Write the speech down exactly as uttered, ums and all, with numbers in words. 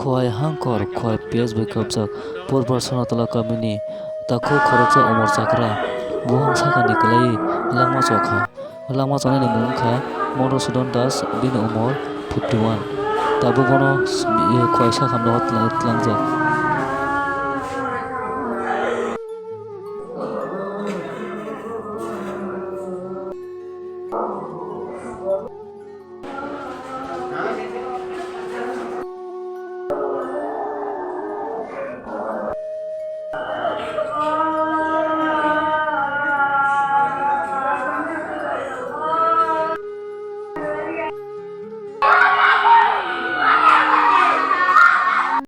Khowai Hangkor, Khowai P S bai khobjak, Purba Sonatala kamini takhuk khoroksa Omor Chakra, buphang sakani kwlaiwi langma chokha. Langma chonani mung wngkha Madhusudan Das, bini umor fifty one. Tabuk bono, eh, Khowai sakhamno tla-, tlangjak.